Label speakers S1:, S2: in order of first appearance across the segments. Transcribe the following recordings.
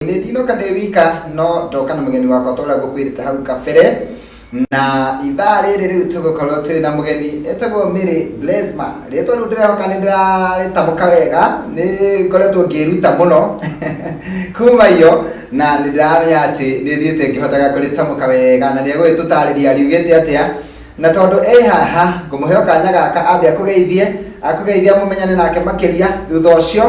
S1: Nĩ ndinoka ndĩ wika no ndoka na mũgeni wakwa ta ũrĩa ngũkwĩrĩte hau kabere. Na ithaa rĩrĩ rĩu tũgũkorwo twĩ na mũgeni etagwo Mary Blesma. Rĩtwa rĩu ndĩrehoka nĩ ndĩrarĩtamũka wega, nĩ ngoretwo ngĩruta mũno kuma iyo na nĩ ndĩramenya atĩ nĩ thiĩte ngĩhotaga kũrĩtamũka wega na nĩ egũgĩtũtarĩria riugĩte atĩa. Na tondũ e haha ngũmũhe o kanya gaka ambe akũgeithie, akũgeithia mũmenyane nake makĩria, thutha ũcio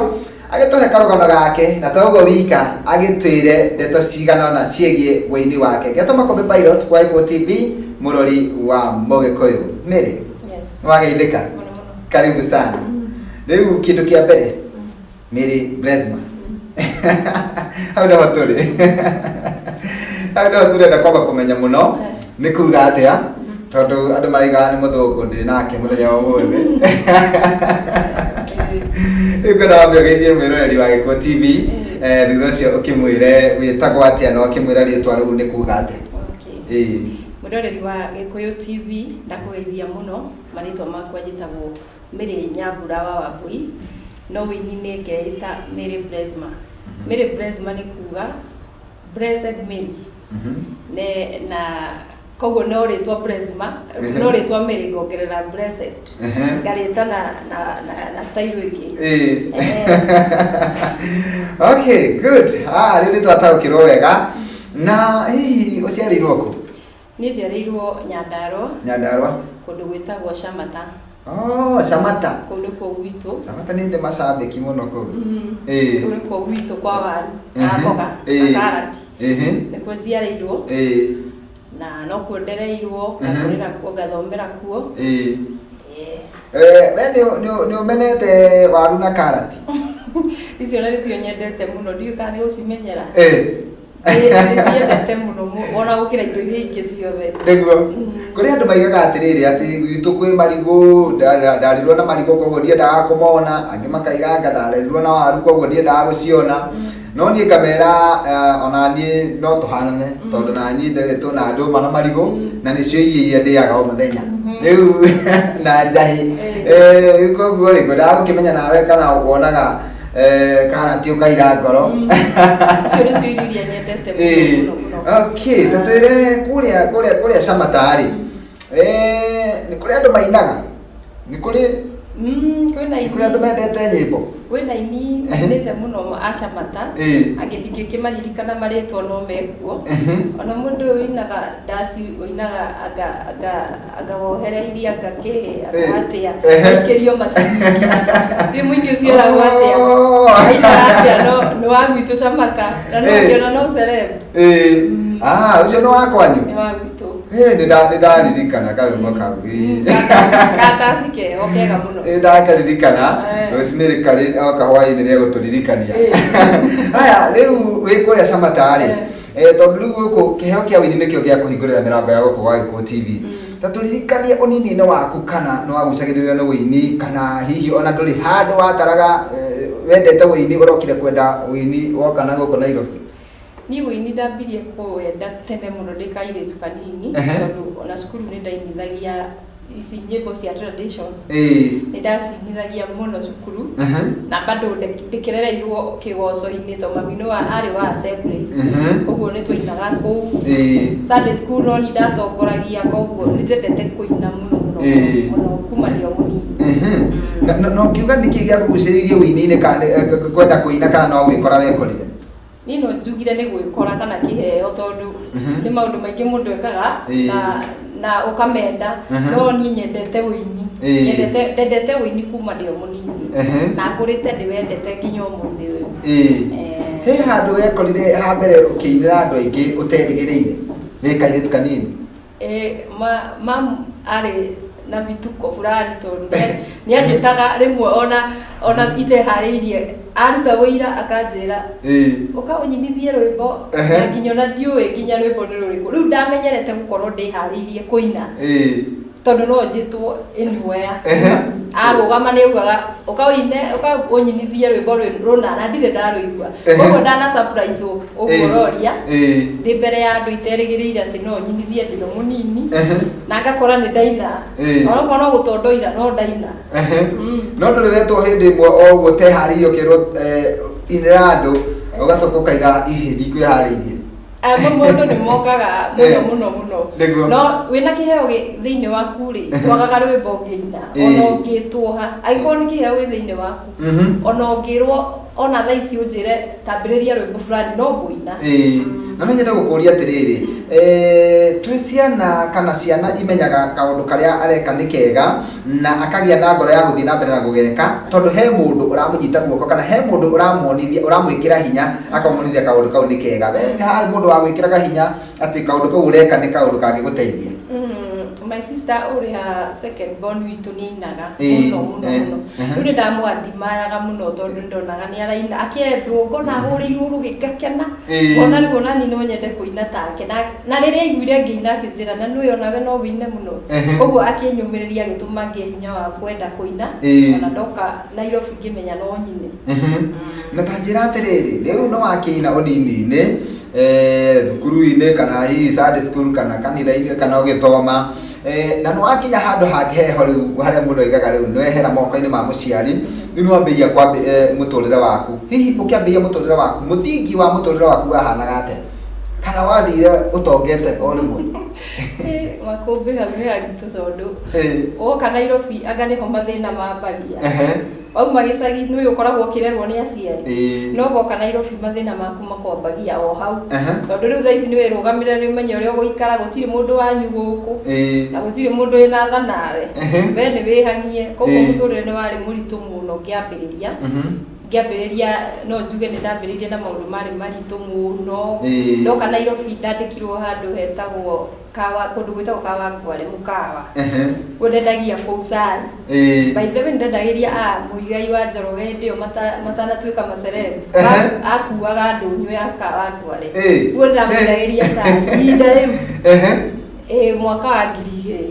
S1: agĩtũhe karũgano gake na to ũguo wika agĩtwĩre ndeto cigana ũna ciĩgiĩ wũini wake. Ngetwo Makũmbĩ Pilot wa Gĩkũyũ TV, mũrori wa Mũgĩkũyũ. Mary,
S2: Yes.
S1: nĩwageithĩka?
S2: Mũno mũno.
S1: Karibu sana. Rĩu kĩndũ kĩa mbere, Mary Blesma. Hau nĩho tũrĩ. Hau nĩho tũrenda kwamba kũmenya mũno nĩ kuga atĩa tondũ andũ maraigaga nĩ mũthũngũ ndĩ nake mũthenya wa ũmũthĩ. Rĩu ngwenda wambe ũgeithie mwĩroreri wa Gĩkũyũ TV, thutha ũcio ũkĩmwĩre wĩtagwo atĩa na ũkĩmwĩra rĩtwa rĩu nĩ kuga atĩa.
S2: Okay.
S1: Ĩĩ.
S2: Mwĩroreri wa Gĩkũyũ TV, ndakũgeithia mũno, marĩtwa makwa njĩtagwo Mary Nyambura wa Wambui, no wĩini-inĩ ngeĩta Mary Blesma. Mary Blesma nĩ kuga Blessed Mary. Ne, na koguo no rĩtwa Blesma, no rĩtwa Mary ngongerera Blessed. Ngarĩta na style ĩngĩ.
S1: Ĩĩ. Okay, good. Ah, rĩu nĩ twataũkĩrwo wega. Na hihi ũciarĩirwo kũ?
S2: Niĩ njiarĩirwo Nyandarũa.
S1: Nyandarũa.
S2: Kũndũ gwĩtagwo Shamata.
S1: Oh, Shamata.
S2: Kũu nĩkuo gwitũ.
S1: Shamata nĩ ndĩ macambĩki mũno kũu. Ĩĩ.
S2: Kũu nĩkuo gwitũ kwa waru, na mboga, na karati. Nĩkuo njiarĩirwo. Na nokuo ndereirwo, ngakũrĩra kuo, ngathomera kuo.
S1: Ĩĩ. We nĩ ũmenete waru na karati?
S2: Icio na nĩcio nyendete mũno, ndiũĩ kana nĩ gũcimenyera.
S1: Ĩĩ.
S2: Nĩciendete mũno ona gũkĩra indo iria ingĩ ciothe.
S1: Nĩguo. Kũrĩ andũ maigaga atĩrĩrĩ atĩ gwitũ kwĩ marigũ, ndarerirwo na marigũ koguo ndiendaga kũmona, angĩ makaiga anga ndarerirwo na waru koguo ndiendaga gũciona. No niĩ ngamera ona niĩ no tũhanane tondũ na niĩ nderetwo na ndũma na marigũ na nĩcio irio iria ndĩaga o mũthenya. Rĩu na njahĩ. Rĩu koguo rĩ ngwendaga gũkĩmenya nawe kana wonaga karati ũkaira ngoro.
S2: Icio nĩcio irio iria nyendete mũno mũno.
S1: Okay, ta twĩre kũrĩa kũrĩa kũrĩa Shamata rĩ, nĩ kũrĩ andũ mainaga? Nĩ kũrĩ
S2: Kwĩna
S1: nĩ kũrĩ andũ mendete nyĩmbo?
S2: Kwĩna aini mainĩte mũno a Shamata, angĩ ndingĩkĩmaririkana marĩtwa no mekuo. Ona mũndũ ũyũ ũinaga ndaci ũinaga anga anga anga wohereirie anga kĩ anga atĩa aikĩrio maciringi. Rĩu mũini ũcio eragwo atĩa? Ainaga atĩa no nĩ wa gwitũ Shamata na no ngĩona no celeb.
S1: Ĩĩ. Ah, ũcio nĩ wa kwanyu?
S2: Nĩ wa gwitũ.
S1: Ĩĩ, nĩ ndaririkana karwĩmbo kau. Ĩĩ.
S2: Kandaci keho kega mũno.
S1: Ĩĩ, ndakaririkana. Rosemary karĩ oka hwaĩ-inĩ nĩ egũtũririkania. Haya, rĩu wĩ kũrĩa Shamata rĩ, tondũ rĩu gũkũ kĩheo kĩa ũini nĩkĩo gĩa kũhingũrĩra mĩrango ya gũkũ gwa Gĩkũyũ TV. Ta tũririkanie ũnini-inĩ waku kana nĩ wagucagĩrĩrio nĩ ũini kana hihi ona ndũrĩ handũ wataraga wendete ũini ũrokire kwenda ũini woka na gũkũ Nairobi?
S2: Niĩ ũini ndambirie kũwenda tene mũno ndĩ kairĩtu kanini tondũ ona cukuru nĩ ndainithagia ici nyĩmbo cia tradition. Nĩ ndacinithagia mũno cukuru na bado ndĩkĩrereirwo kĩgoco-inĩ tondũ mami nĩ arĩ wa Assemblies. Koguo nĩ twainaga kũu. Sunday school no niĩ ndatongoragia koguo nĩ ndendete kũina mũno mũno mũno kuma ndĩ o mũnini.
S1: Na ũngiuga nĩkĩ gĩakũgucĩrĩirie ũini-inĩ kana kwenda kũina kana no gwĩkora wekorire?
S2: Niĩ no njugire nĩ gwĩkora kana kĩheo tondũ nĩ maũndũ maingĩ mũndũ ekaga na ũkamenda, no niĩ nyendete ũini. Nyendete, ndendete ũini kuma ndĩ o mũnini na ngũrĩte ndĩwendete nginya ũmũthĩ ũyũ.
S1: He handũ wekorire ha mbere ũkĩinĩra andũ aingĩ ũterĩgĩrĩire wĩ kairĩtu kanini?
S2: Mamu arĩ na vituko fulani tondũ nĩ anjĩtaga rĩmwe ona iteharĩirie aruta wũira akanjĩra ũka ũnyinithie rwĩmbo na nginya ona ndiũĩ nginya rwĩmbo nĩ rũrĩkũ. Rĩu ndamenyerete gũkorwo ndĩharĩirie kũina tondũ no njĩtwo anywhere. Arũgama nĩ augaga ũka ũine, ũka ũnyinithie rwĩmbo rũna na ndirĩ ndarũigua. Koguo ndana surprise ũguo ũroria ndĩ mbere ya andũ iterĩgĩrĩire atĩ no nyinithie ndĩ o mũnini na ngakora nĩ ndaina. Onokorwo no gũtondoira no ndaina.
S1: No ndũrĩ wetwo hĩndĩ ĩmwe o ũguo ũteharĩirie ũkerwo inĩra andũ Ũgacoka ũkaiga ihĩ ndikwĩharĩirie.
S2: Maũndũ nĩ mokaga mũno mũno mũno.
S1: Nĩguo.
S2: No wĩna kĩheo thĩinĩ waku rĩ, twagaga rwĩmbo ũngĩina, ona ũngĩtwoha, angĩkorwo nĩ kĩheo gĩ thĩinĩ waku, ona ũngĩrwo ona thaa ici ũnjĩre tambĩrĩria rwĩmbo fulani, no ngũina.
S1: Ĩĩ. Na no nyende gũkũria atĩrĩrĩ, twĩ ciana kana ciana imenyaga kaũndũ karĩa areka nĩ kega na akagĩa na ngoro ya gũthiĩ na mbere na gũgeka, tondũ he mũndũ ũramũnyita guoko kana he mũndũ ũramuonithia, ũramwĩkĩra hinya akamuonithia kaũndũ kau nĩ kega. We nĩ harĩ mũndũ wagwĩkĩraga hinya atĩ kaũndũ kau ũreka nĩ kaũndũ kangĩgũteithia?
S2: My sister ũrĩa second born witũ nĩ ainaga mũno mũno mũno. Rĩu nĩ ndamũandimayaga mũno tondũ ndonaga nĩ araina akĩendwo, ngona ahũrĩirwo rũhĩ ngakena. Ngona rĩu onani no nyende kũina take, na rĩrĩa aiguire ngĩina akĩnjĩra na nĩũĩ onawe no wĩine mũno. Koguo akĩnyũmĩrĩria, agĩtũma ngĩe hinya wa kwenda kũina. Ona ndoka Nairobi ngĩmenya no nyine.
S1: Na ta njĩra atĩrĩrĩ, rĩu nĩ wakĩina ũnini-inĩ, thukuru-inĩ kana hihi Sunday school kana kanitha-inĩ kana ũgĩthoma, na nĩ wakinya handũ hangĩ heho rĩu harĩa mũndũ oigaga rĩu nĩ wehera moko-inĩ ma mũciari, rĩu nĩ wambĩrĩria mũtũrĩre waku. Hihi ũkĩambĩrĩria mũtũrĩre waku, mũthingi wa mũtũrĩre waku wahanaga atĩa? Kana wathire ũtongete o rĩmwe?
S2: Makũmbĩ hau nĩ haritũ tondũ woka Nairobi anga nĩho mathĩna mambagia. Wauma gĩcagi nĩ ũkoragwo ũkĩrerwo nĩ aciari, no woka Nairobi mathĩna maku makwambagia o hau, tondũ rĩu thaa ici nĩ wĩrũgamĩrĩre, nĩ ũmenye ũrĩa ũgũikara, gũtirĩ mũndũ wanyu gũkũ na gũtirĩ mũndũ wĩna tha nawe, we nĩ wĩhang'ie. Koguo mũtũrĩre nĩ warĩ mũritũ mũno ngĩambĩrĩria. Ngĩambĩrĩria no njuge nĩ ndambĩrĩirie na maũndũ marĩ maritũ mũno. Ndoka Nairobi ndandĩkirwo handũ hetagwo Kawa, kũndũ gwĩtagwo Kawangware mũkawa. Kuo ndendagia kũu cai. By the way, ndendagĩria a Mũigai wa Njoroge hĩndĩ ĩyo matanatuĩka maceleb. Akuaga ndũnyũ ya Kawangware. Kuo ndamwendagĩria cai ihinda rĩu. Mwaka wa 2000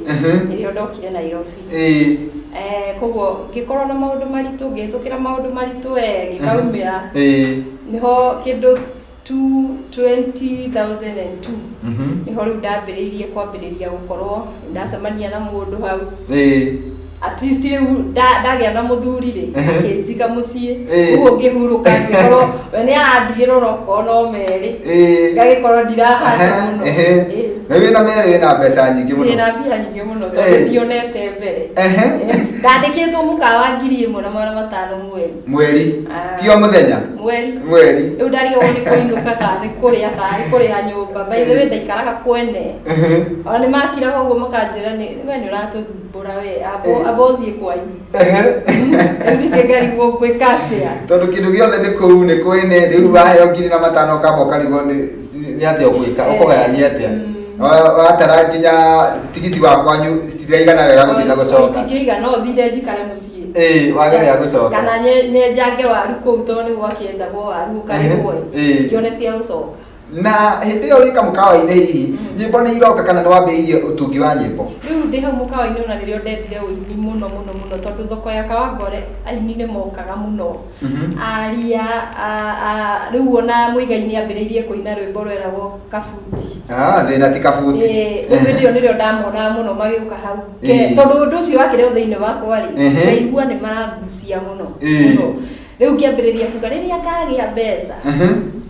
S2: nĩrĩo ndokire Nairobi. Koguo ngĩkorwo na maũndũ maritũ, ngĩhĩtũkĩra maũndũ maritũ, ngĩkaumĩra. Nĩho kĩndũ 2002 nĩho rĩu ndambĩrĩirie kwambĩrĩria gũkorwo ndacemania na mũndũ hau. At least rĩu ndagĩa na mũthuri rĩ, akĩnjiga mũciĩ. Ũguo ngĩhurũka, ngĩkorwo we nĩ arandigĩra onokorwo no merĩ, ngagĩkorwo ndirahaca mũno.
S1: Rĩu wĩna merĩ, wĩna mbeca nyingĩ mũno.
S2: Ndĩna mbia nyingĩ mũno tondũ ndionete mbere. Ndandĩkĩtwo mũkawa 1500 mweri.
S1: Mweri? Ti o mũthenya?
S2: Mweri.
S1: Mweri.
S2: Rĩu ndarigagwo nĩ kũinũka kana nĩ kũrĩa kana nĩ kũrĩha nyũmba. By the way, ndaikaraga kwene. Ona nĩ makiraga ũguo makanjĩra nĩ we nĩ ũratũthumbũra we, amba ũthiĩ kwanyu. Rĩu ningĩ ngarigwo ngwĩka atĩa.
S1: Tondũ kĩndũ gĩothe nĩ kũu nĩ kwene, rĩu waheo 1500 ũkamba ũkarigwo nĩ atĩa ũgwĩka, ũkũgayania atĩa. Watara nginya tigiti wa kwanyu citiraigana wega gũthiĩ na gũcoka.
S2: Itingĩigana, no thire njikare mũciĩ.
S1: Ĩĩ, wage gũcoka.
S2: Kana nyenjange waru kũu tondũ nĩ gwakĩenjagwo waru ũkarĩhwo ĩ. Ngĩone cia gũcoka.
S1: Na hĩndĩ ĩyo wĩ kamũkawa-inĩ, hihi nyĩmbo nĩ iroka kana nĩ wambĩrĩirie ũtungi wa nyĩmbo?
S2: Rĩu ndĩ hau mũkawa-inĩ ona nĩrĩo ndendire ũini mũno mũno mũno, tondũ thoko ya Kawangware aini nĩ mokaga mũno. Aria rĩu ona Mũigai nĩ ambĩrĩirie kũina rwĩmbo rweragwo Kabuti.
S1: Ah, thĩna ti kabuti.
S2: Rĩu hĩndĩ ĩyo nĩrĩo ndamonaga mũno magĩũka hau. Tondũ ũndũ ũcio wakĩrĩ o thĩinĩ wakwa rĩ, ngaigua nĩ marangucia mũno mũno. Rĩu ngĩambĩrĩria kuga rĩrĩa ngagĩa mbeca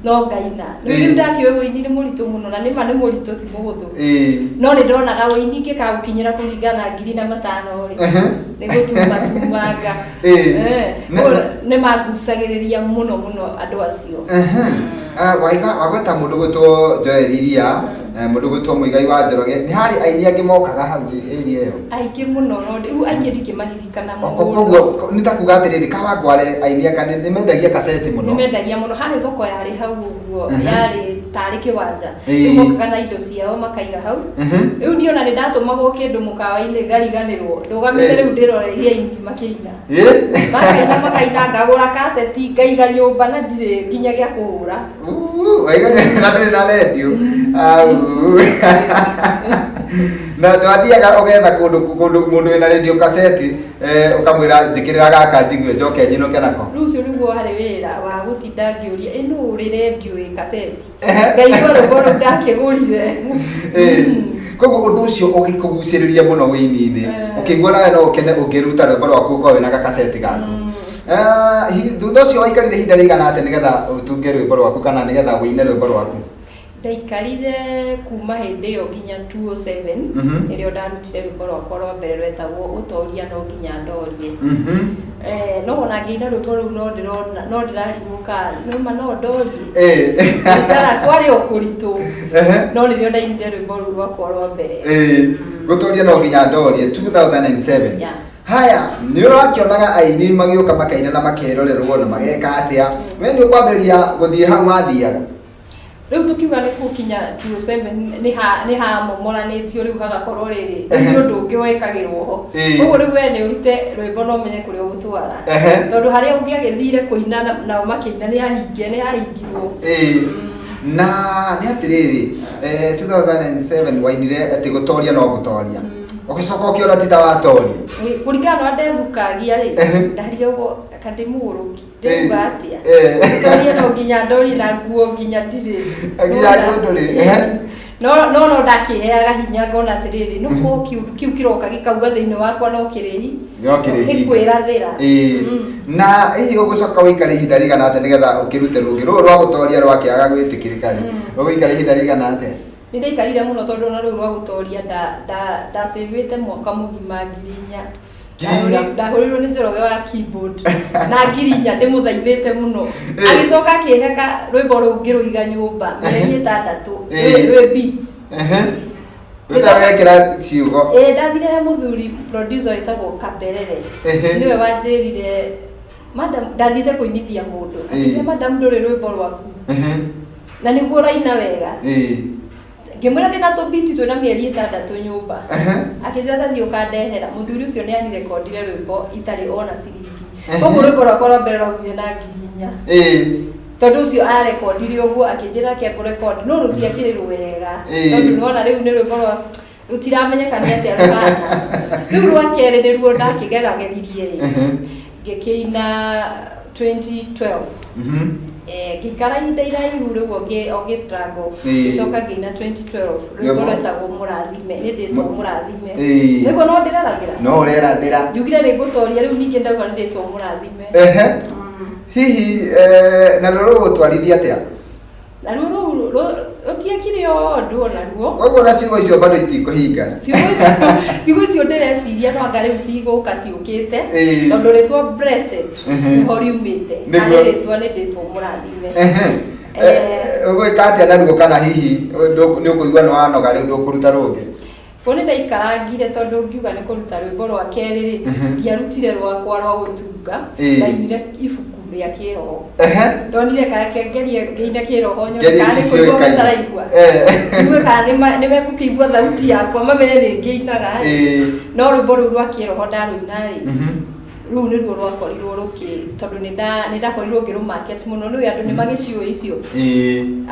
S2: no ngaina. Rĩu ndakĩũĩ ũini nĩ mũritũ mũno, na nĩma nĩ mũritũ, ti mũhũthũ. No nĩ ndonaga ũini ingĩkagũkinyĩra kũringana na 1500 rĩ, nĩ gũtumatumanga. Koguo nĩ mangucagĩrĩria mũno mũno andũ acio.
S1: Waiga wagweta mũndũ gwĩtwo Joel Iria, mũndũ gwĩtwo Mũigai wa Njoroge, nĩ harĩ aini angĩ mokaga hau area ĩyo?
S2: Aingĩ mũno, no rĩu aingĩ ndingĩmaririkana mũno.
S1: Koguo nĩ ta kuga atĩrĩrĩ, Kawangware aini anga nĩ mendagia kaseti mũno.
S2: Nĩ mendagia mũno. Harĩ thoko yarĩ hau ũguo, yarĩ tarĩ kĩwanja. Rĩu mokaga na indo ciao makaiga hau. Rĩu niĩ ona nĩ ndatũmagwo kĩndũ mũkawa-inĩ ngariganĩrwo, ndũgamĩte rĩu ndĩroreirie aini makĩina. Makaina makaina, ngagũra kaseti ngaiga nyũmba na ndirĩ nginya gĩa kũhũra.
S1: Waiga na ndũrĩ na redio. Au. Na ndwathiaga ũgetha kũndũ kũndũ mũndũ wĩna radio kaseti, ũkamwĩra njĩkĩrĩra gaka njigue njoke nyinũke nako?
S2: Rĩu ũcio nĩguo warĩ wĩra wa gũtinda ngĩũria ĩ nũ ũrĩ redio ĩ kaseti, ngaigua rwĩmbo rũu ndakĩgũrire.
S1: Koguo ũndũ ũcio ũgĩkũgucĩrĩria mũno wĩini-inĩ, ũkĩigua nawe no ũkene ũngĩruta rwĩmbo rwaku ũkorwo wĩna gakaseti gaku. Thutha ũcio waikarire ihinda rĩigana atĩa nĩgetha ũtunge rwĩmbo rwaku kana nĩgetha wĩine rwĩmbo rwaku?
S2: Ndaikarire kuma hĩndĩ ĩyo nginya 2007. Nĩrĩo ndarutire rwĩmbo rwakwa rwa mbere rwetagwo Ũtoria no nginya ndorie. No ona ngĩina rwĩmbo rũu no ndĩrona no ndĩrarigwo ka nĩma no ndorie. Ngara kwarĩ o kũritũ. No nĩrĩo ndainire rwĩmbo rũu rwakwa rwa mbere.
S1: Gũtoria no nginya ndorie 2007.
S2: Yeah.
S1: Haya, nĩ ũrakĩonaga aini magĩũka makaina na makerorerwo na mageka atĩa, we nĩ ũkwambĩrĩria gũthiĩ hau mathiaga?
S2: Rĩu tũkiuga nĩ gũkinya 2007 nĩ hamomoranĩtio rĩu hagakorwo rĩrĩ nĩ ũndũ ũngĩ wekagĩrwo ho. Koguo rĩu we nĩ ũrute rwĩmbo no ũmenye kũrĩa ũgũtwara. Tondũ harĩa ũngĩagĩthire kũina nao makĩina nĩ hahinge nĩ hahingirwo.
S1: Na nĩ atĩrĩrĩ, 2007 wainire atĩ gũtoria no gũtoria, ũgĩcoka ũkĩona ti ta watoria.
S2: Kũringana na ũrĩa ndethukagia rĩ, ndarigagwo kandĩmũgũrũki ndĩruga atĩa. Ndorie no nginya ndorie na nguo nginya ndirĩ.
S1: Nginya nguo ndũrĩ, ehe.
S2: No ndakĩheaga hinya ngona atĩrĩrĩ no ko kĩũndũ kĩu kĩroka gĩkauga thĩinĩ wakwa no kĩrĩhi.
S1: No kĩrĩhi.
S2: Nĩ kwĩrathĩra.
S1: Na hihi ũgũcoka ũikare ihinda rĩigana atĩa nĩgetha ũkĩrute rũngĩ rũrũ rwa gũtoria rwakĩaga gwĩtĩkĩrĩka rĩ, ũgũikara ihinda rĩigana atĩa?
S2: Nĩ ndaikarire mũno tondũ ona rũu rwa gũtoria ndacĩvĩte mwaka mũgima 4,000.
S1: Ngiri inya?
S2: Ndahũrirwo nĩ Njoroge wa keyboard na 4,000 ndĩmũthaithĩte mũno. Agĩcoka akĩheka rwĩmbo rũu ngĩrũiga nyũmba mĩeri 6 rwĩ beats.
S1: Rũtawekĩra ciugo.
S2: Ndathire he mũthuri producer wĩtagwo Kaberere. Nĩwe wanjĩrire madam, ndathire kũinithia mũndũ. Akĩnjĩra madam ndũrĩ rwĩmbo rwaku. Na nĩguo ũraina wega. Ngĩmwĩra ndĩna tũbiti twĩna mĩeri 6 nyũmba. Akĩnjĩra tathiĩ ũkandehera. Mũthuri ũcio nĩ anirekondire rwĩmbo itarĩ ona ciringi. Koguo rwĩmbo rwakwa rwa mbere rwaumire na 4,000. Tondũ ũcio arekondire ũguo akĩnjĩra ake ngũrekondi no rũtiakĩrĩ rwega. Tondũ nĩwona rĩu nĩ rwĩmbo rwa rũtiramenyeka nĩ atĩa rũhana. Rĩu rwa kerĩ nĩruo ndakĩgerageririe rĩ. Ngĩkĩina 2012. Ngĩikara ihinda iraihu rĩu ũngĩ struggle. Ngĩcoka ngĩina 2012. Rwĩmbo rwetagwo Mũrathime. Nĩ ndĩtwo Mũrathime. Nĩguo no ndĩrerathĩra?
S1: No ũrerathĩra.
S2: Njugire nĩ ngũtoria rĩu ningĩ ndauga nĩ ndĩtwo Mũrathime.
S1: Hihi na rũrũ rũgũtwarithia atĩa?
S2: Na rũu rũtiekire o ũndũ ona ruo.
S1: Koguo na ciugo icio bado itikũhinga.
S2: Ciugo icio ndĩreciria no anga rĩu cigũka ciũkĩte. Tondũ rĩtwa Blessed nĩho riumĩte. Harĩ rĩtwa nĩ ndĩtwo Mũrathime.
S1: Ũgwĩka atĩa na ruo kana hihi nĩ ũkũigua nĩ wanoga rĩu ndũkũruta rũngĩ?
S2: Ko nĩ ndaikarangire tondũ ngiuga nĩ kũruta rwĩmbo rwa kerĩ rĩ, ndiarutire rwakwa rwa gũtunga, ndainire ibuku rĩa kĩroho. Ndonire kake ngerie ngĩine kĩroho nyone
S1: Ngerie
S2: kana nĩ
S1: ici
S2: kũigua
S1: ciũĩkaine.
S2: mataraigua. Njigue kana nĩ mekũkĩigua thauti yakwa mamenye nĩ ngĩinaga rĩ. No rwĩmbo rũu rwa kĩroho ndarũina rĩ, rũu nĩruo rwakorirwo rũkĩ, tondũ nĩ ndakorirwo ngĩrũ market mũno, nĩũĩ andũ nĩ magĩciũĩ icio.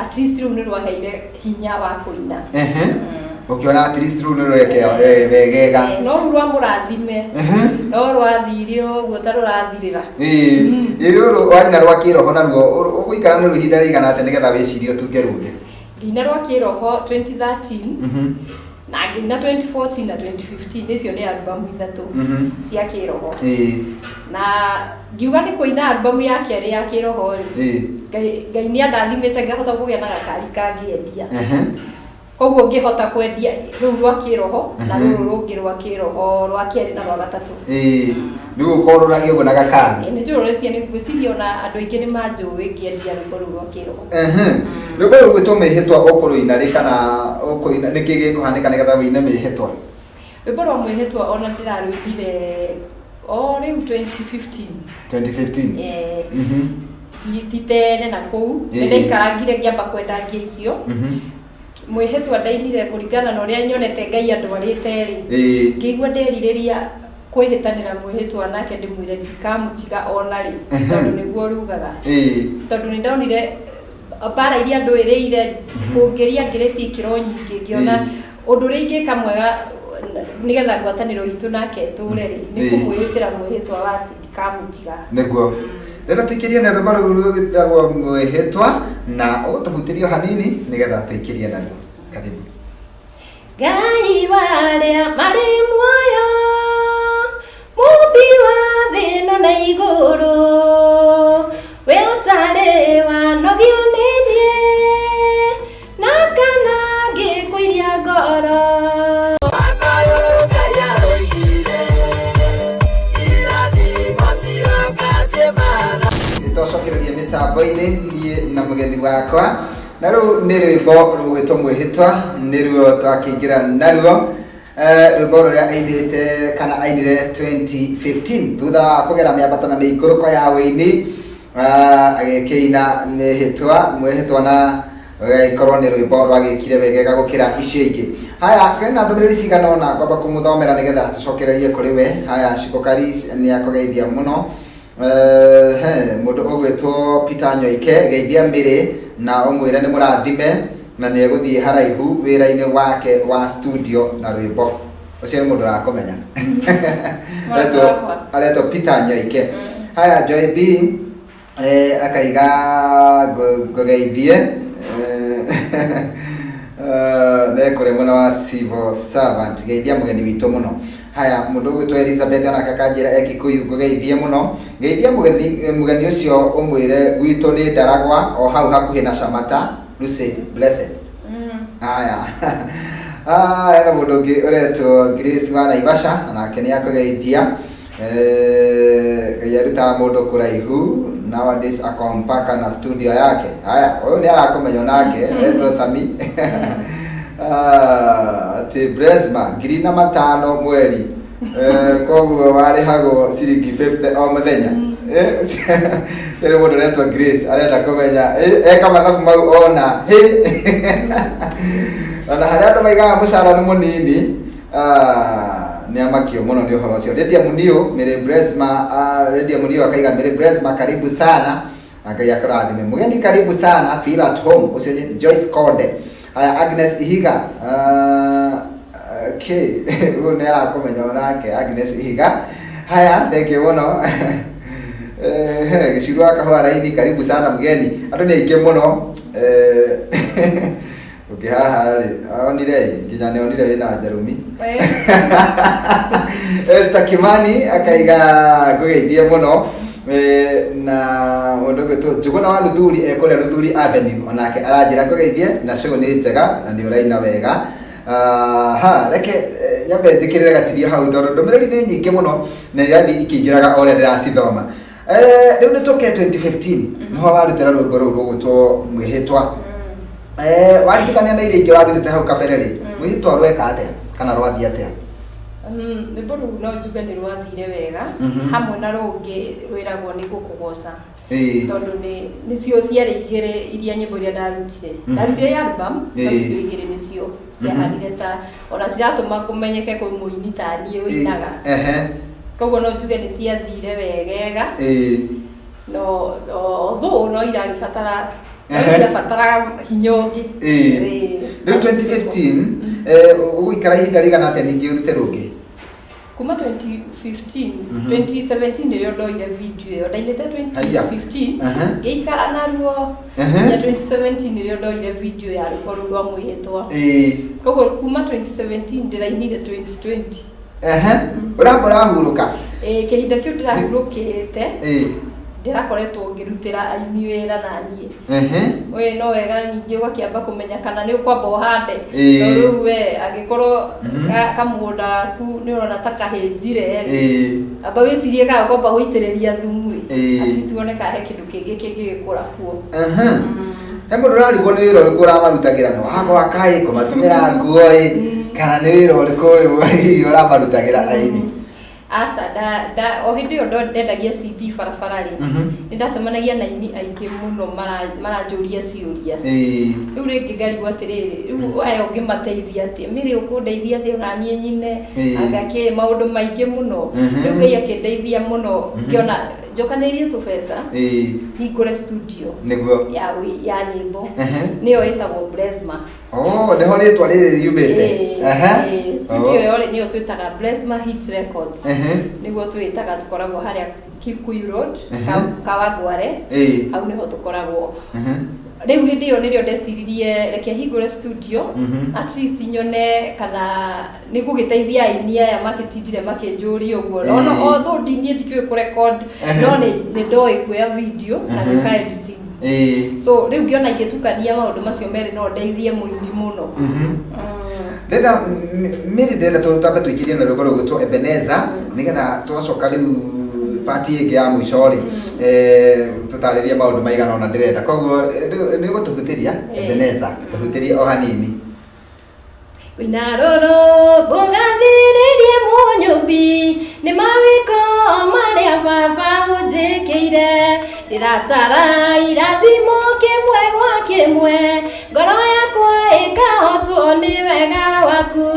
S2: At least rũu nĩ rwaheire hinya wa kũina.
S1: Ũkĩona at least rũu nĩ rũrekea wegega.
S2: No rũu rwa Mũrathime, no rwathire ũguo ta rũrathirĩra.
S1: Rũrũ waina rwa kĩroho naruo, ũgũikara naruo ihinda rĩigana atĩa nĩgetha wĩcirie ũtunge rũngĩ?
S2: Ngĩina rwa kĩroho 2013, na ngĩina 2014 na 2015, icio nĩ album ithatũ cia kĩroho. Na ngiuga nĩ kũina album ya kerĩ ya kĩroho rĩ, Ngai nĩ andathimĩte ngahota kũgĩa na gakari kangĩendia. Koguo ngĩhota kwendia rũu rwa kĩroho na rũrũ rũngĩ rwa kĩroho rwa kerĩ na rwa gatatũ.
S1: Rĩu ũkorũragia ũguo na gakari.
S2: Nĩ njũrũrĩtie, nĩ ngwĩciria ona andũ aingĩ nĩ manjũĩ ngĩendia rwĩmbo rũu rwa kĩroho.
S1: Rwĩmbo rũu gwĩtwo mĩhĩtwa ũkũrũina rĩ kana ũkũina nĩkĩ gĩkũhanĩka nĩgetha ũine mĩhĩtwa?
S2: Rwĩmbo rwa mwĩhĩtwa ona ndĩrarũinire o rĩu 2015.
S1: 2015?
S2: Ti tene na kũu. Nĩ ndaikarangire ngĩamba kwenda ngia icio. Mwĩhĩtwa ndainire kũringana na ũrĩa nyonete Ngai andwarĩte rĩ. Ngĩigua nderirĩria kwĩhĩtanĩra mwĩhĩtwa nake ndĩmwĩre ndikamũtiga ona rĩ, tondũ nĩguo rugaga. Tondũ nĩ ndonire mbara iria ndũĩrĩire, kũngĩria ngĩrĩtie ikĩro nyingĩ, ngĩona ũndũ ũrĩa ingĩka mwega nĩgetha ngwatanĩro itũ nake ĩtũre rĩ, nĩ kũmwĩhĩtĩra mwĩhĩtwa wa atĩ ndikamũtiga.
S1: Nĩguo. Rĩrĩa tũikĩrie na rwĩmbo rũu rwĩtagwo mwĩhĩtwa na ũgũtũhutĩria o hanini nĩgetha tũikĩrie naruo. Karibu.
S2: Ngai wa arĩa marĩ muoyo, Mũmbi wa thĩ Thĩ ĩno na igũrũ, we ũtarĩ wanogio nĩ niĩ, na kana ngĩkũiria ngoro.
S1: Nĩtwacokereria mĩtambo-inĩ niĩ na mũgeni wakwa, na rĩu nĩ rwĩmbo rũgwĩtwo Mwĩhĩtwa, nĩruo twakĩingĩra naruo. Rwĩmbo rũrĩa ainĩte kana ainire 2015 thutha wa kũgera mĩambato na mĩikũrũko ya ũini, agĩkĩina Mwĩhĩtwa, Mwĩhĩtwa, na rũgagĩkorwo nĩ rwĩmbo rwagĩkire wegega gũkĩra icio ingĩ. Haya, kwĩna ndũmĩrĩri cigana ũna ngwamba kũmũthomera nĩgetha tũcokererie kũrĩ we. Haya, Shiko Karis nĩ akũgeithia mũno. He mũndũ ũgwĩtwo Peter Nyoike, geithia Mĩrĩ na ũmwĩre nĩ mũrathime na nĩ egũthiĩ haraihu wĩra-inĩ wake wa studio na rwĩmbo. Ũcio nĩ mũndũ ũrakũmenya.
S2: Mũrata wakwa.
S1: Aretwo Peter Nyoike. Haya, Joy B akaiga ngũgeithie ne kũrĩa mwena wa civil servant, geithia mũgeni witũ mũno. Haya, mũndũ ũgwĩtwo Elizabeth onake akanjĩra e Kikuyu, ngũgeithie mũno, geithia mũgeni ũcio, ũmwĩre gwitũ nĩ Ndaragwa o hau hakuhĩ na Shamata. Lucy Blessed. Haya. Ah, hena mũndũ ũngĩ ũretwo Grace wa Naivasha, onake nĩ akũgeithia. Ngai arutaga mũndũ kũraihu, nowadays ako mpaka na studio yake. Haya, ũyũ nĩ arakũmenya onake, aretwo Sami. Ah, atĩ Bresma 5,000 mweri. Koguo warĩhagwo ciringi 50 o mũthenya. Rĩrĩ mũndũ ũretwo Grace arenda kũmenya eka mathabu mau ona hĩ ona harĩa andũ maigaga mũcara nĩ mũnini. Ah, nĩ amakio mũno nĩ ũhoro ũcio. Lydia Muniu, Mary Bresma, Lydia Muniu akaiga, Mary Bresma, karibu sana, Ngai akũrathime. Mũgeni, karibu sana, feel at home. Ũcio nĩ Joyce Konde. Haya, Agnes Ihiga, okay, ũyũ nĩ arakũmenya onake, Agnes Ihiga. Haya, thank you mũno. Gĩcirũ wa kahũa raini, karibu sana mgeni. Andũ nĩ aingĩ mũno. Ũngĩ haha rĩ, onire ĩ, nginya nĩ onire wĩna njarumi. Esther Kimani akaiga ngũgeithie mũno. Na mũndũ ũgwĩtwo Njũgũna wa Luthuri e kũrĩa Luthuri Avenue, onake aranjĩra ngũgeithie na show nĩ njega na nĩ ũraina wega. Ha reke nyambe njĩkĩrĩre gatirio hau tondũ ndũmĩrĩri nĩ nyingĩ mũno na irathiĩ ikĩingĩraga o ũrĩa ndĩracithoma. Rĩu nĩ tũke 2015, nĩho warutĩra rwĩmbo rũu rũgwĩtwo Mwĩhĩtwa. Waringithania na iria ingĩ warutĩte hau kabere rĩ, Mwĩhĩtwa rweka atĩa kana rwathiĩ atĩa?
S2: Rwĩmbo rũu no njuge nĩ rwathire wega, hamwe na rũngĩ rwĩragwo nĩ Gũkũgoca, tondũ nĩ nĩcio ciarĩ igĩrĩ iria nyĩmbo iria ndarutire. Ndarutire album, no icio igĩrĩ nĩcio ciahanire ta ona ciratũma kũmenyeke kwĩ mũini ta niĩ ũinaga. Koguo no njuge nĩ ciathire wegega, no although no iragĩbatara, no ciabataraga hinya ũngĩ.
S1: Rĩu 2015 ũgũikara ihinda rĩigana atĩa ningĩ ũrute rũngĩ?
S2: Kuma 2015, 2017 nĩrĩo ndoire video ĩyo ndainĩte.
S1: Haiya.
S2: 2015 ngĩikara naruo nginya 2017 nĩrĩo ndoire video ya rwĩmbo rũu rwa Mwĩhĩtwa. Koguo kuma 2017 ndĩrainire 2020.
S1: Ũramba ũrahurũka.
S2: Ĩĩ, kĩhinda kĩu ndĩrahurũkĩte, ndĩrakoretwo ngĩrutĩra aini wĩra na niĩ. We no wega ningĩ ũgakĩamba kũmenya kana nĩ ũkwamba ũhande. No rĩu we angĩkorwo kamũgũnda gaku nĩ ũrona ta kahĩnjire rĩ, amba wĩcirie kana ũkwamba gũitĩrĩria thumu ĩ, at least wone kana he kĩndũ kĩngĩ kĩngĩgĩkũra kuo.
S1: He mũndũ ũrarigwo nĩ wĩra ũrĩkũ ũramarutagĩra, nĩ wa gwaka ĩ, kũmatumĩra nguo ĩ, kana nĩ wĩra ũrĩkũ ũyũ hihi ũramarutagĩra aini?
S2: Aca, nda o hĩndĩ ĩyo ndendagia CD barabara rĩ, nĩ ndacemanagia na aini aingĩ mũno maranjũria ciũria. Rĩu rĩngĩ ngarigwo atĩrĩrĩ, rĩu aya ũngĩmateithia atĩa, Mĩrĩ ũkũndeithia atĩa ona niĩ nyine, anga kĩ maũndũ maingĩ mũno. Rĩu Ngai akĩndeithia mũno, ngĩona njokanĩrĩrie tũbeca hingũre studio ya ya nyĩmbo, nĩyo ĩtagwo Blesma.
S1: Oh, nĩho rĩtwa rĩrĩ riumĩte.
S2: Ĩĩ, studio ĩyo rĩ, nĩyo twĩtaga Blesma Hits Records, nĩguo twĩtaga. Tũkoragwo harĩa Kikuyu Road, Kawangware, hau nĩho tũkoragwo. Rĩu hĩndĩ ĩyo nĩrĩo ndeciririe reke hingũre studio, at least nyone kana nĩ gũgĩteithia aini aya makĩtindire makĩnjũria ũguo. Ona although niĩ ndikĩũĩ kũrecord, no nĩ ndoĩ kuoya video na gwĩka editing. So rĩu ngĩona ingĩtukania maũndũ macio merĩ no ndeithie mũini mũno.
S1: Ndĩrenda Mary, ndĩrenda twambe tũikĩrie na rwĩmbo rũgwĩtwo Ebeneza, nĩgetha twacoka rĩu part ĩngĩ ya mũico rĩ, tũtarĩrie maũndũ maigana ũna ndĩrenda. Koguo nĩ ũgũtũhutĩria Ebeneza, tũhutĩrie o hanini.
S2: Wĩna rũrũ ngũgathĩrĩrie mũnyũmbi nĩ mawĩko marĩa baba ũnjĩkĩire, ndĩratara irathimo kĩmwe gwa kĩmwe, ngoro yakwa ĩkahotwo nĩ wega waku,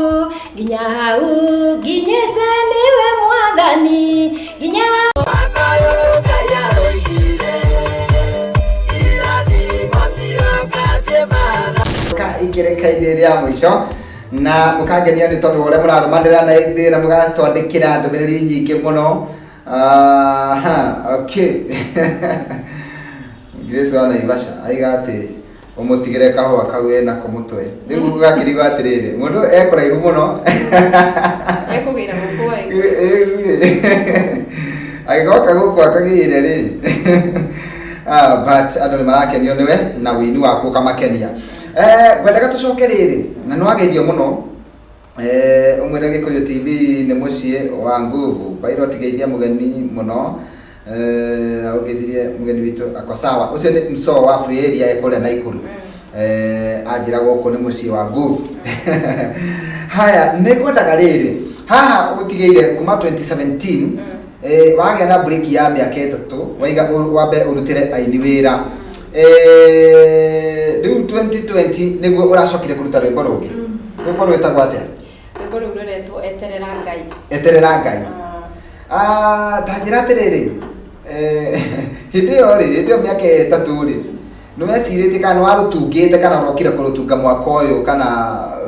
S2: nginya hau nginyĩte nĩwe Mwathani, nginya
S1: Ka ikĩrĩka-inĩ rĩa mũico na mũkangenia nĩ tondũ wa ũrĩa mũrarũmanĩra na ithuĩ na mũgatwandĩkĩra ndũmĩrĩri nyingĩ mũno. Aha, okay. Grace wa Naivasha aiga atĩ ũmũtigĩre kahũa kau enako mũtwe. Rĩu gakĩrigwo atĩrĩrĩ, mũndũ ekũraihu mũno.
S2: Ekũgĩra gũkũ.
S1: Rĩu rĩ, agĩgoka gũkũ akagĩire rĩ. Ah, but andũ nĩ marakenio nĩwe na wĩini waku ũkamakenia. Ngwendaga tũcoke rĩrĩ na nĩ wageithio mũno. Ũmwĩre Gĩkũyũ TV nĩ mũciĩ wa nguvu. Pilot, geithia mũgeni mũno. Ũgeithirie mũgeni witũ ako sawa. Ũcio nĩ msoo wa Free Area e kũrĩa Naikuru. Anjĩra gũkũ nĩ mũciĩ wa nguvu. Haya, nĩ ngwendaga rĩrĩ haha ũtigĩire kuma 2017, wagĩa na break ya mĩaka 3, waiga wambe ũrutĩre aini wĩra. Rĩu 2020 nĩguo ũracokire kũruta rwĩmbo rũngĩ. Rwĩmbo rwĩtagwo atĩa?
S2: Rwĩmbo rũu rũretwo Eterera Ngai.
S1: Eterera Ngai.
S2: Ah.
S1: Ah, ta njĩra atĩrĩrĩ, hĩndĩ ĩyo rĩ, hĩndĩ ĩyo mĩaka 3 rĩ, nĩ wecirĩtie kana nĩ warũtungĩte kana ũrokire kũrũtunga mwaka ũyũ, kana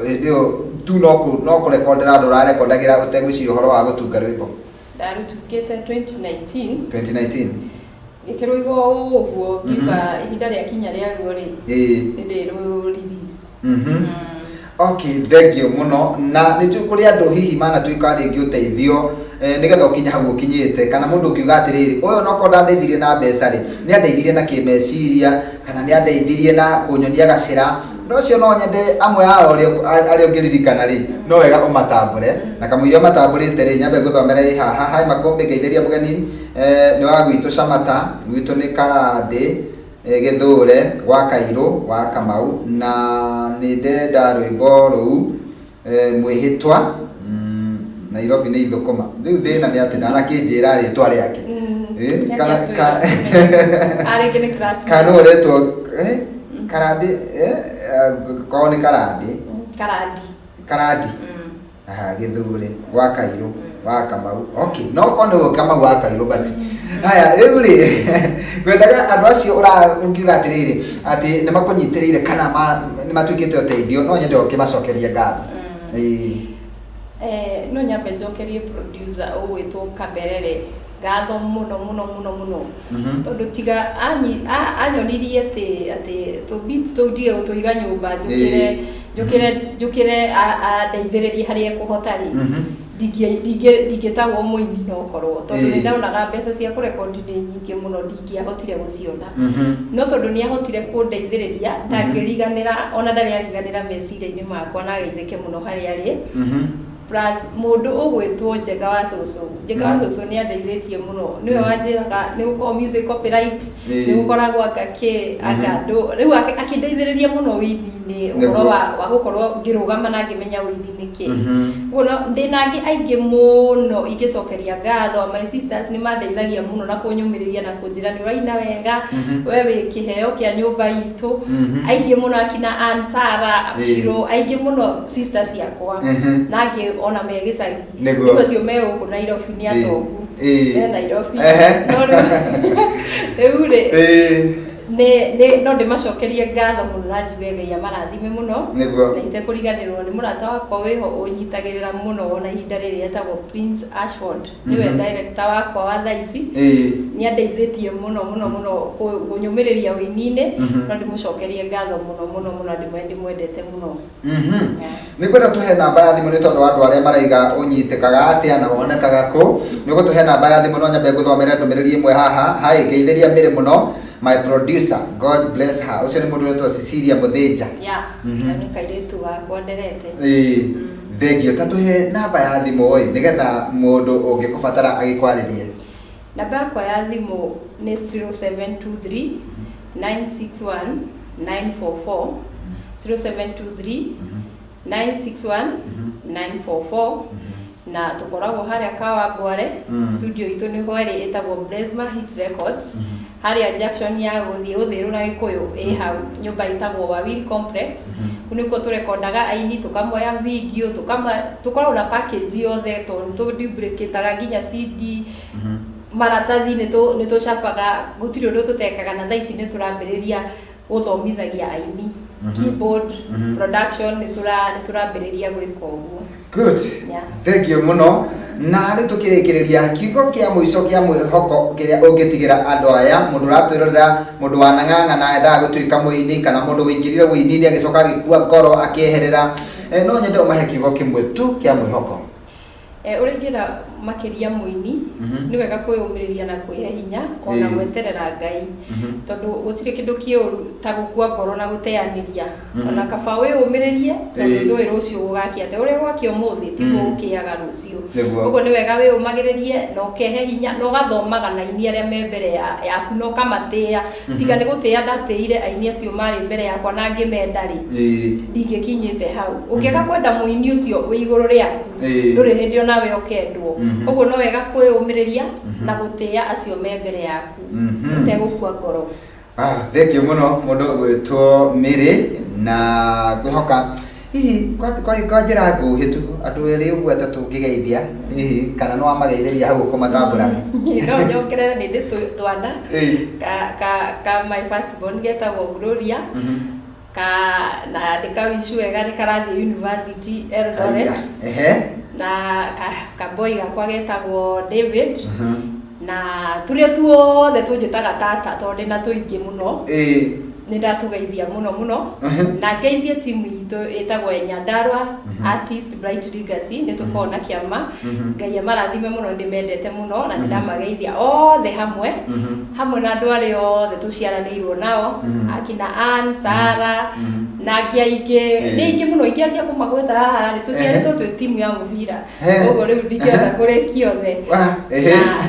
S1: hĩndĩ ĩyo tu no kũrekondera andũ ũrarekondagĩra ũtegwĩciria ũhoro wa gũtunga rwĩmbo?
S2: Ndarũtungĩte 2019.
S1: 2019.
S2: Gĩkĩrũiga o ũguo, ngiuga ihinda rĩakinya rĩaruo rĩ, nĩ ndĩrũ release.
S1: Okay, thengio mũno, na nĩ njũĩ kũrĩ andũ hihi manatuĩka rĩngĩ ũteithio, nĩgetha ũkinye hau ũkinyĩte, kana mũndũ ũngiuga atĩrĩrĩ, ũyũ nokorwo ndandeithirie na mbeca rĩ, nĩ andeithirie na kĩmeciria, kana nĩ andeithirie na kũnyonia gacĩra. Ũndũ ũcio no nyende amwe ao arĩa ũngĩririkana rĩ, no wega ũmatambũre, na kamũira ũmatambũrĩte rĩ, nyambe ngũthomere ĩ haha. Hai Makũmbĩ, ngeithĩria mũgeni, nĩ wa gwitũ Camata, gwitũ nĩ Karandĩ, Gĩthũre gwa Kairũ wa Kamau, na nĩ ndenda rwĩmbo rũu, mwĩhĩtwa. Nairobi nĩ ithũkũma. Rĩu thĩna nĩ atĩ ndanakĩnjĩra rĩtwa rĩake. Kana
S2: Rĩngĩ nĩ classmate.
S1: Kana nĩ ũretwo Karandĩ, korwo nĩ Karandĩ.
S2: Karandi.
S1: Karandi. Aha, Gĩthure gwa Kairũ wa Kamau. Okay, no korwo nĩguo Kamau wa Kairũ basi. Haya, rĩu rĩ, ngwendaga andũ acio ũngiuga atĩrĩrĩ atĩ nĩ makũnyitĩrĩire kana nĩ matuĩkĩte ũteithio, no nyende ũkĩmacokerie ngatho. Ĩĩ.
S2: No nyambe njokerie producer ũgwĩtwo Kaberere ngatho mũno mũno mũno mũno, tondũ tiga anyonirie atĩ tũ beats tũu ndige gũtũiga nyũmba, njũkĩre andeithĩrĩrie harĩa ekũhota rĩ, ndingĩtagwo mũini no korwo, tondũ nĩ ndonaga mbeca cia kũrekondi nĩ nyingĩ mũno, ndingĩahotire gũciona. No tondũ nĩ ahotire kũndeithĩrĩria, ndangĩriganĩra, ona ndarĩ ariganĩra meciria-inĩ makwa, na ageithĩke mũno harĩa arĩ. Plus mũndũ ũgwĩtwo Njenga wa Cũcũ. Njenga wa Cũcũ nĩ andeithĩtie mũno, nĩwe wanjĩraga nĩ gũkorwo music copyright, nĩ gũkoragwo anga kĩ anga andũ rĩu akĩndeithĩrĩria mũno wĩini-inĩ, ũhoro wa gũkorwo ngĩrũgama na ngĩmenya wĩini nĩ kĩ. Ũguo no ndĩna angĩ aingĩ mũno ingĩcokeria ngatho. My sisters nĩ mandeithagia mũno na kũnyũmĩrĩria na kũnjĩra nĩ ũraina wega, we wĩ kĩheo kĩa nyũmba itũ. Aingĩ mũno akina Ann Sarah, Shiro, aingĩ mũno sisters ciakwa, na angĩ ona me gĩcagi. Rĩu acio me gũkũ Nairobi nĩ atongu. Me Nairobi. No rĩu rĩ, Nĩ no ndĩmacokerie ngatho mũno na njuge Ngai amarathime mũno.
S1: Nĩguo.
S2: Na itekũriganĩrwo nĩ mũrata wakwa wĩho ũnyitagĩrĩra mũno ona ihinda rĩrĩ, etagwo Prince Ashford, nĩwe director wakwa wa thaa ici. Nĩ andeithĩtie mũno mũno mũno kũnyũmĩrĩria ũini-inĩ. No ndĩmũcokerie ngatho mũno mũno mũno, ndĩmwendete mũno. Yeah.
S1: Nĩ ngwenda tũhe namba ya thimũ nĩ tondũ wa andũ arĩa maraiga ũnyitĩkaga atĩa na wonekaga kũ. Nĩ ũgũtũhe namba ya thimũ, no nyambe ngũthomere ndũmĩrĩri ĩmwe haha. Hi, ngeithĩria Mĩrĩ mũno, my producer, God bless her. Ũcio nĩ mũndũ wetwo Cecilia Mũthĩnja.
S2: Yeah, nĩ kairĩtu gakwa nderete.
S1: Ĩĩ, thengio. Ta tũhe namba ya thimũ ĩ, nĩgetha mũndũ ũngĩkũbatara agĩkwarĩrie.
S2: Namba yakwa ya thimũ nĩ 0723 961 944, 0723 961 944, na tũkoragwo harĩa Kawangware. Studio itũ nĩho ĩrĩ, ĩtagwo Blesma Hit Records, harĩa junction ya gũthiĩ Rũthĩrũ na Gĩkũyũ, ĩ hau nyũmba ĩtagwo Wawiri Complex. Kũu nĩkuo tũrekondaga aini, tũkamoya video, tũkama tũkoragwo na package yothe, tondũ tũduplicataga nginya CD, maratathi nĩ tũcabaga, gũtirĩ ũndũ tũtekaga. Na thaa ici nĩ tũrambĩrĩria gũthomithagia aini keyboard, production, nĩ tũrambĩrĩria gwĩka ũguo.
S1: Good. Thengio mũno. Na rĩu tũkĩrĩkĩrĩria, kiugo kĩa mũico kĩa mwĩhoko kĩrĩa ũngĩtigĩra andũ aya, mũndũ ũratwĩrorera, mũndũ wanang'ang'ana endaga gũtuĩka mũini, kana mũndũ wĩingĩrire ũini-inĩ agĩcoka agĩkua ngoro akĩeherera, no nyende ũmahe kiugo kĩmwe tu kĩa mwĩhoko.
S2: Ũrĩa ingĩra makĩria mũini, nĩ wega kwĩyũmĩrĩria na kwĩhe hinya ona gweterera Ngai, tondũ gũtirĩ kĩndũ kĩũru ta gũkua ngoro na gũteanĩria. Ona kaba wĩyũmĩrĩrie, tondũ ndũĩ rũciũ gũgakĩa atĩa. Ũrĩa gwakĩa ũmũthĩ tiguo gũkĩaga rũciũ. Ũguo nĩ wega wĩyũmagĩrĩrie na ũkehe hinya na ũgathomaga na aini arĩa me mbere yaku na ũkamatĩĩa. Tiga nĩ gũtĩĩa ndatĩire aini acio marĩ mbere yakwa na ngĩmenda rĩ, ndingĩkinyĩte hau. Ũngĩaga kwenda mũini ũcio wĩ igũrũ rĩaku, ndũrĩ hĩndĩ onawe ũkendwo. Ũguo no wega kwĩyũmĩrĩria na gũtĩĩa acio me mbere yaku ũtegũkua ngoro.
S1: Ah, thengio mũno mũndũ ũgwĩtwo Mĩrĩ, na ngwĩhoka hihi kwa njĩra nguhĩ tu andũ erĩ ũguo atatũ ũngĩgeithia hihi, kana nĩ wamageithĩria hau ũkũmatambũraga.
S2: No nyongerere nĩ ndĩ twana ka my first born getagwo Gloria, ka na ndĩkawicu wega, nĩ karathiĩ university Eldoret.
S1: Aya, ehe.
S2: Na ka boy gakwa getagwo David, na tũrĩa tuothe tũnjĩtaga tata, tondũ ndĩna tũingĩ mũno. Nĩ ndatũgeithia mũno mũno. Na ngeithie timu itũ ĩtagwo Nyandarua Artist Bright Legacy, nĩ tũkoragwo na kĩama. Ngai amarathime mũno, ndĩmendete mũno na nĩ ndamageithia othe hamwe, hamwe na andũ arĩa othe tũciaranĩirwo nao, akina Ann, Sara na angĩ aingĩ. Nĩ aingĩ mũno, ingĩanjia kũmagweta haha rĩ, tũciarĩtwo twĩ timu ya mũbira. Koguo rĩu ndingĩhota kũrĩkia othe.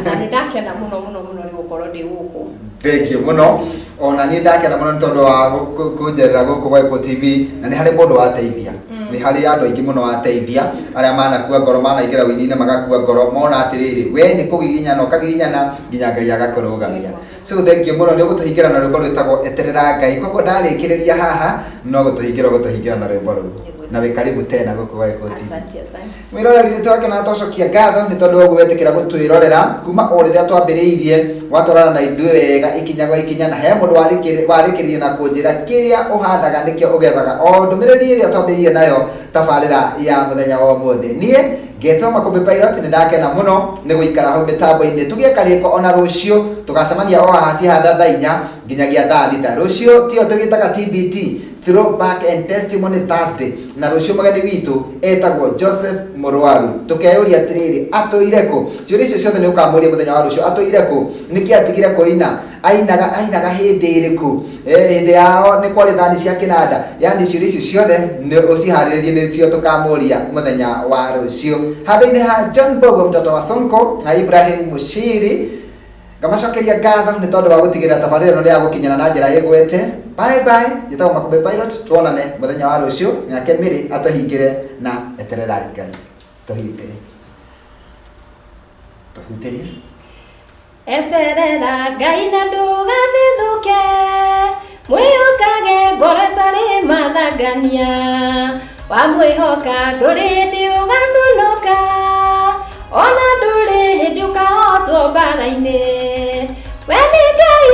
S2: Na nĩ ndakena mũno mũno mũno nĩ gũkorwo ndĩ gũkũ.
S1: Thengio mũno. Ona niĩ ndakena mũno nĩ tondũ wa kũnjerera gũkũ gwa Gĩkũyũ TV, na nĩ harĩ mũndũ wateithia, nĩ harĩ andũ aingĩ mũno wateithia arĩa manakua ngoro, manaingĩra ũini-inĩ magakua ngoro, mona atĩrĩrĩ, we nĩ kũgiginyana ũkagiginyana nginya Ngai agakũrũgamia. So thengio mũno. Nĩ ũgũtũhingĩra na rwĩmbo rwĩtagwo Eterera Ngai, koguo ndarĩkĩrĩria haha no gũtũhingĩra ũgũtũhingĩra na rwĩmbo rũu. Na wĩ karibu tena gũkũ gwa Gĩkũyũ TV.
S2: Asante, asante.
S1: Mwĩroreri, nĩ twakena na twacokia ngatho nĩ tondũ wa ũguo wetĩkĩra gũtwĩrorera kuma o rĩrĩa twambĩrĩirie, watwarana na ithuĩ wega ikinya gwa ikinya. Na he mũndũ warĩkĩrĩrie na kũnjĩra kĩrĩa ũhandaga nĩkĩo ũgethaga, o ndũmĩrĩri ĩrĩa twambĩrĩirie nayo tabarĩra ya mũthenya wa ũmũthĩ. Niĩ ngetwo Makũmbĩ Pilot, nĩ ndakena mũno nĩ gũikara hau mĩtambo-inĩ. Tũgĩe karĩko ona rũciũ, tũgacemania o haha cihanda thaa 4 nginyagia thaa 6. Rũciũ tiyo tũgĩtaga TBT, Throwback and Testimony Thursday, na rũciũ mũgeni witũ etagwo Joseph Mũrwaru. Tũkeyũria atĩrĩrĩ, atũire kũ? Ciũria icio ciothe nĩ ũkamũria mũthenya wa rũciũ. Atũire kũ? Nĩkĩ atigire kũina? Ainaga hĩndĩ ĩrĩkũ? Hĩndĩ yao nĩ kwarĩ thani cia kĩnanda? Yani ciũria icio ciothe nĩ ũciharĩrĩrie, nĩcio tũkamũria mũthenya wa rũciũ. Handũ-inĩ ha John Bogo, mtoto wa Sonko, na Ibrahim Mushiri, ngamacokeria ngatho nĩ tondũ wa gũtigĩrĩra tabarĩra ĩno nĩ ya gũkinyĩra na njĩra ĩgwete. Bye bye, njĩtagwo Makũmbĩ Pilot, tuonane mũthenya wa rũciũ. Nake Mĩrĩ atũhingĩre na Etererai Ngai. Tũhingĩre, tũhutĩrie.
S2: Eterera Ngai na ndũgathithũke, mwĩhokage ngoro ĩtarĩ mathangania. Wamwĩhoka ndũrĩ hĩndĩ ũgaconoka, ona ndũrĩ hĩndĩ ũkahotwo mbara-inĩ. We nĩ Ngai.